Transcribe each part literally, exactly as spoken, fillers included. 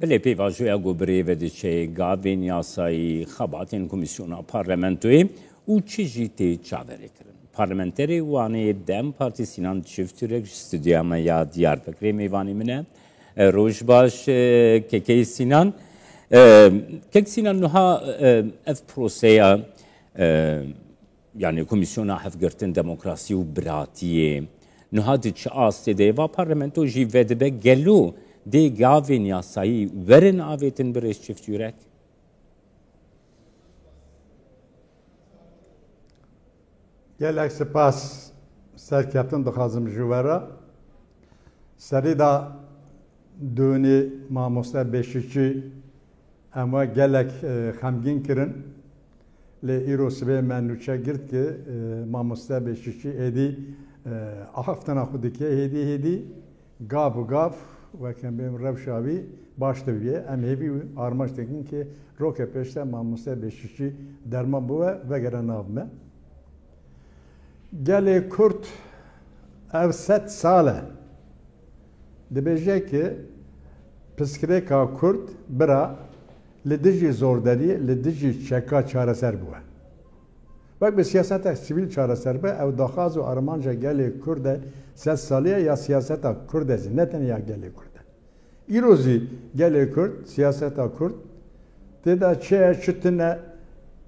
Belê, pêvajoya ku bi rê ve diçe gavên yasayî, xebatên Komîsyona Parlamentoyê û çi jî tê çaverêkirin. Parlamenterê Wanê DEM Partî Sînan Çiftürek ji stûdyoya me ya Diyarbekirê mêvanî min e. E, roj baş, e, kekê Sînan. E, kek Sînan, niha, e, ev proseya, e, yanî Komîsyona Hevgirtin, Demokrasî û Biratiyê niha di çi astê de ye? Va parlamento jî vedibe, gelo dê gavên yasayî werin avêtin, birêz Çiftürek? Gelek spas, serkeftin dixwazim ji we re. Serî de dûnî mamoste Beşikçî em we gelek, e, xemgîn kirin. Lê îro sibê me nûçe girt ki, e, mamoste Beşikçî êdî, e, axaftina xwe dike hêdî hêdî, gav bi gav, weke bêm rewşa wî baş dibiye. Em hêvî û armanc dikin ki roke pêşte mamoste Beşikçî derman biwe, vegere nav me. Gelê Kurd ev sed sal e dibêje ki piskirêka Kurd bira li dijî zorderiyê, li dijî çeka çareser bûye. Wek bi siyasetek sivîl çareser be, ew daxwaz û armanca gelê Kurd e, sed salî ye ya siyaseta Kurd e zî, ne tenê ya gelê Kurd e. Îro zî gelê Kurd, siyaseta Kurd, tê de çi ye, çi tune,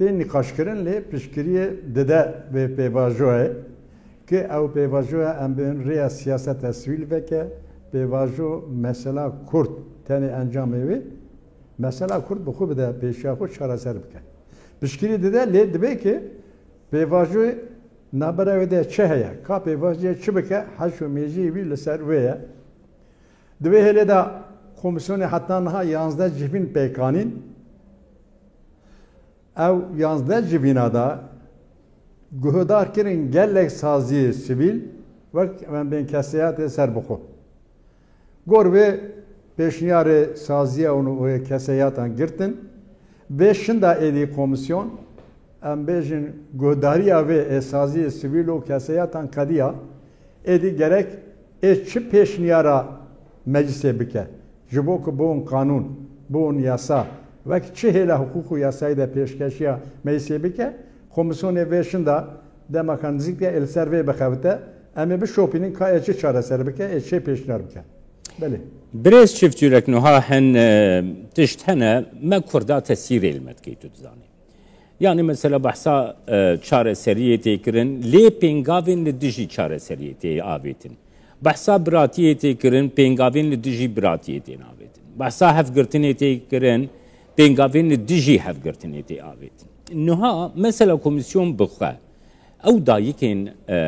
tê nîqaşkirin, lê piştgiriyê dide vê pêvajoyê, ki ew pêvajoya em bên rêya siyaseta sivîl veke, pêvajo mesela Kurd tenê encamê wê, mesela Kurd bi xwe bide pêşiya xwe çareser bike. Piştgirî dide, lê dibê ki pêvajoyê nabera wê de çi heye, ka pêvajoyê çi bike, heş û mêjiyê wî li ser wê ye. Di vê hêlê de komîsyonê heta niha yanzdeh civîn pêk anîn. Ew yanzdeh civîna de guhdar kirin gelek saziyê sivîl, wek em bên keseyatê serbixwe. Gor vê pêşniyarê saziya û keseyatan girtin. Vê şinda êdî komîsyon, em bêjin, guhdariya vê ê saziyê sivîl û keseyatan kediya, êdî gerek ê çi pêşniyara meclisê bike, ji bo ku bûn qanûn, bûn yasa, wek çi hêla hiqûq û yasayî de pêşkeşiya meclisê bike, komîsyonê vê şinda dema ka nizîk de ê li ser vê bixebite, em ê bişopînin ka ê çi çareser bike, ê çi pêşniyar bike. Belê. Birêz Çiftürek, niha hin, e, tişt hene, me Kurda tesîrê li me dikey, tu dizanî. Yanî mesela behsa, e, çareseriyê tê kirin, lê pêngavên li dijî çareseriyê tê avêtin. Behsa biratiyê tê kirin, pêngavên li dijî biratiyê tên avêtin. Behsa hevgirtinê tê kirin, pêngavên li dijî hevgirtinê tê avêtin. Niha mesela komîsyon bi xwe, ew dayikên, e,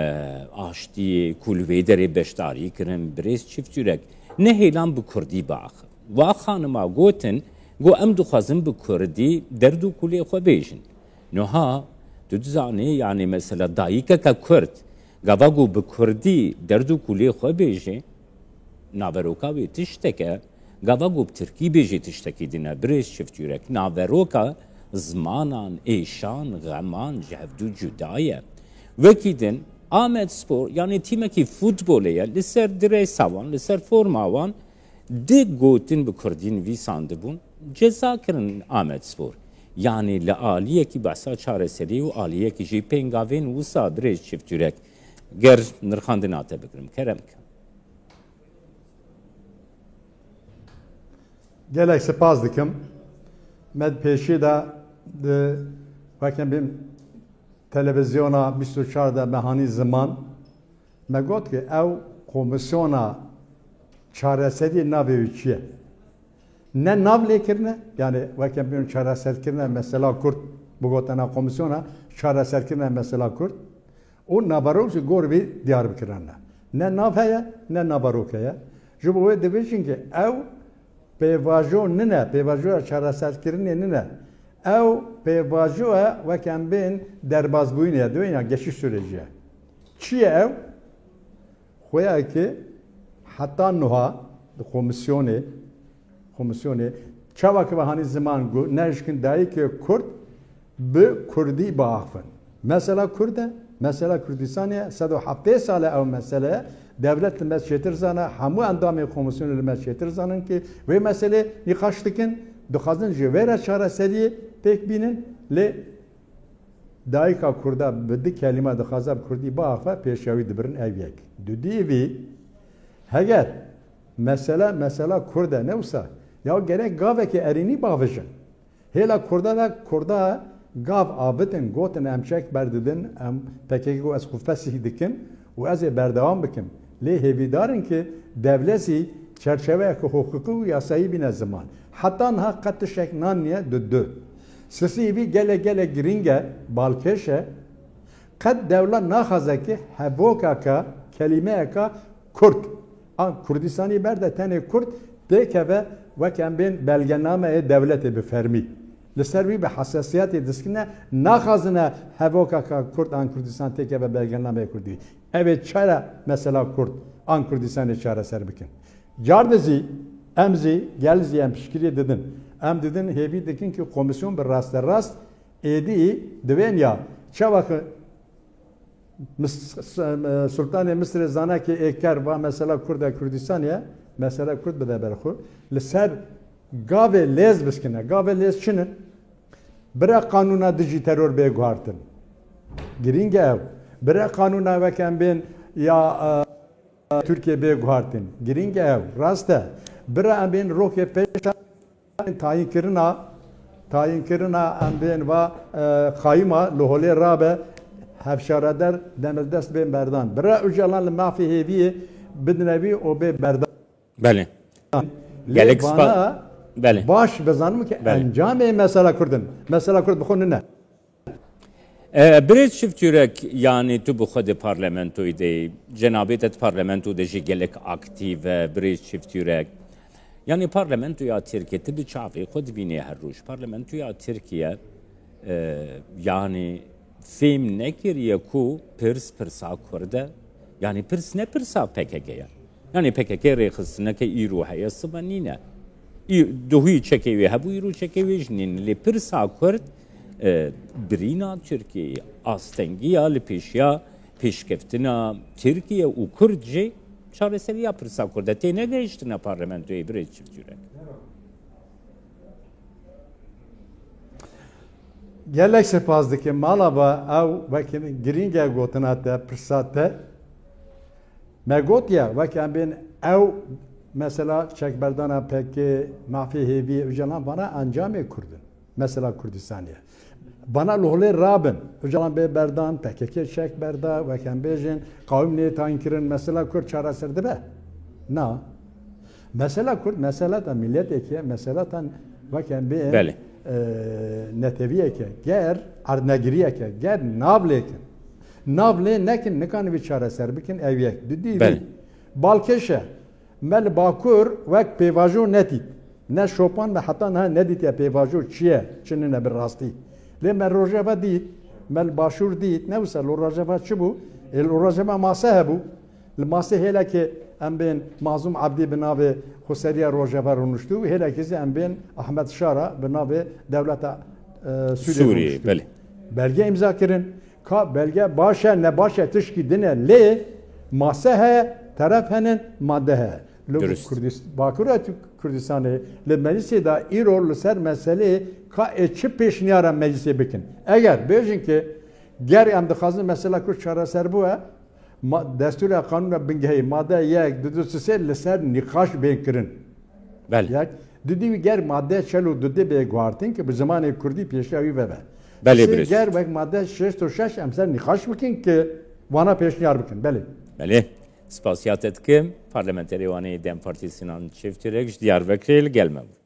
aştiyê ku li vê derê beşdarî kirin, birêz Çiftürek, ne hêlan bi kurdî biaxivin. Wa xanima gotin, got, em dixwazin bi kurdî derd û kulê xwe bêjin. Niha tu dizanî, yanî mesela dayikeke kurd, gava ku bi kurdî derd û kulê xwe bêje, naveroka wê tiştek e, gava ku bi tirkî bêje tiştekî din e, birêz Çiftürek. Naveroka zimanan, êşan, xeman ji hevdû cuda ye. Wekî din, Amedspor, yanî tîmekî futbolê ye, li ser dirêsa wan, li ser forma wan, di gotin bi kurdî nivîsandibûn, ceza kirin Amedspor. Yanî li aliyekî behsa çareserî û aliyekî jî pêngavên wisa, birêz Çiftürek, ger nirxandina te bigirim, kerem ke. Gelek spas dikim. Me di pêşî de di, weke bîm, televîzyona bîst û çar de me hanî ziman. Me got ki ew komîsyona çareseriyê navê wî çi ye? Ne nav lê kirine, yanî weke bîm çareserkirine mesela Kurd, bi gotina komîsyona çareserkirine mesela Kurd, û naverok jî gor vî diyar bikirane. Ne nav heye, ne naverok heye. Ji bo wê dibêjin ki ew pêvajo nine, pêvajoya çareserkirinê nine. Ew pêvajo ye wek em bên derbazbûyînê ye, dibên ya geçiş sürecî ye. Çi ye ew? Xweya ki heta nuha di komîsyonê, komîsyonê, çawa ki ve hanî ziman got, nehişkin dayikê Kurd bi Kurdî biaxivin. Mesela Kurd e, mesela Kurdistanê ye, sed û heftê sal e ew mesele ye, Dewlet li me çêtir zana, hemû endamên komîsyonê li me çêtir zanin ki wê meselê nîqaş dikin, dixwazin ji vê re çareseriyê pêk bînin, lê dayika Kurda bi du kelîme dixwaze bi Kurdî biaxive, pêşiya wî dibirin ev yek. Dudiyê vî, heger mesele, mesela Kurd e, ne wisa, ya gerek gavekê erênî bavêjin. Hêla Kurda de Kurda gav abitin, gotin em çek berdidin, em P K K got ez xwe fesih dikim û ez ê berdewam bikim. Lê hêvîdar in ki dewlet zî çerçeveyeke hiqûqî û yasayî bîne ziman. Heta niha qet tiştek nan niye di du. Sisî vî gelek gelek girîng e, balkêş e. Qet dewlet naxwaze ki hevokaka, kelîmeyeka Kurd an Kurdistanî berde tenê Kurd pêkeve wek em bên belgenameyê dewletê bi fermî. Li ser wî bi hesasiyetê diskine, naxwazine hevokaka Kurd an Kurdistan têkeve belgenameyê Kurdî. Ev ê çi re mesela Kurd an Kurdistanê çareser bikin? Car de zî, em zî, gel zî em piştgiriyê didin. Em didin, hêvî dikin ki komîsyon bi rasterast êdî divên ya. Çawa ki Mis-, s-, s-, Sultanê Misirê zana ki ê ker va mesela Kurd e Kurdistanê ye, mesela Kurd bide ber xwe. Li ser gavê lêz biskine. Gavê lêz çi ne? Bire qanûna dijî teror bê guhartin. Girîng e ew. Bire qanûna wek em bên ya, e, Tirkiye bê guhartin. Girîng e ew. Rast e. Bire em bên rokê pêşa tayînkirina, tayînkirina em bên va, e, qayîma li holê rabe, hevşareder demildest bên berdan. Bire Ocalan li mafê hêviyê bidine vî û bê berdan. Belê. Lê Gelek spa-, vana belê. Baş bizanim ki Belê. encamê mesela Kurd in. Mesela Kurd bi xwe nine. E, Birêz Çiftürek, yanî tu bi xwe di parlamentoyê de yî, cenabê te di parlamento de jî gelek aktîf e, Birêz Çiftürek. Yanî parlamentoya Tirkiye, tu bi çavê xwe dibînî her roj. Parlamentoya Tirkiye, e, yanî fêm nekiriye ku pirs pirsa Kurd e. Yanî pirs ne pirsa P K K ye. Yanî P K K rêxistineke îro heye, sibe nîne. Î-, duhî çekê wê hebû, îro çekê wê jî nîne. Lê pirsa Kurd, e, birîna Tirkiyeyê, astengiya li pêşiya pêşkeftina Tirkiye û Kurd jî çareseriya pirsa Kurd e. Tê negehiştine parlamentoyê Birêz Çiftürek. Gelek spas dikim. Mala ba ew wek girîng e gotina te, pirsa te. Me gotiye, wek em bên ew mesela çekberdana P K K, mafê hêviyê Ocalan vana encamê Kurd in. Mesela Kurdistanê. Vana li holê rabin. Ocalan bê berdan, P K K çek berda, wek em bêjin, qawim nê tayîn kirin, mesela Kurd çareser dibe. Na. Mesela Kurd, mesela ta mileteke, mesela ta wek em bê, Belê. e, netewiyeke, ger erdnegiriyeke, ger nav lêkin. Nav lê nekin, nikan vî çareser bikin, ev yek. Didî Belê. vî. Balkêş e. Me li Bakur wek pêvajo nedît. Ne şopan me heta niha nedîtiye pêvajo çi ye, çi nine bi rastî. Lê me Rojava dît, me li Başûr dît, ne wisa li Rojava çi bû? Ê li Rojava mase hebû. Li masê hêlekê em bên Mazlûm Ebdî bi navê Xweseriya Rojava rûniştû û hêlekê zî em bên Ahmed Şara bi navê Dewleta, e, Sûriyê Sûriyê, rûniştû. belê. Belge îmza kirin. Ka belge baş e, ne baş e, tişkî din e. Lê mase heye, teref hene, made heye. Li Durust. Kurdist-, Bakura Kurdistanê, li meclisê de îro li ser meselê ka ê çi pêşniyara meclisê bikin. Eger bêjin ki ger em dixwazin mesela Kurd çareser bû e, ma-, destûra qanûna bingehî, made yek, du, du, sê li ser nîqaş bên kirin. Belê. Yek, didî wî ger made çel û dudê bê guhartin ki bi zimanê Kurdî pêşiya wî vebe. Belê, Sê birêz. ger wek made şêst û şeş em ser nîqaş bikin ki vana pêşniyar bikin. Belê. Belê. Spasiya te dikim. Parlamenterê Wanê DEM Partî Sinan Çiftürek ji Diyarbekirê li gel me bû.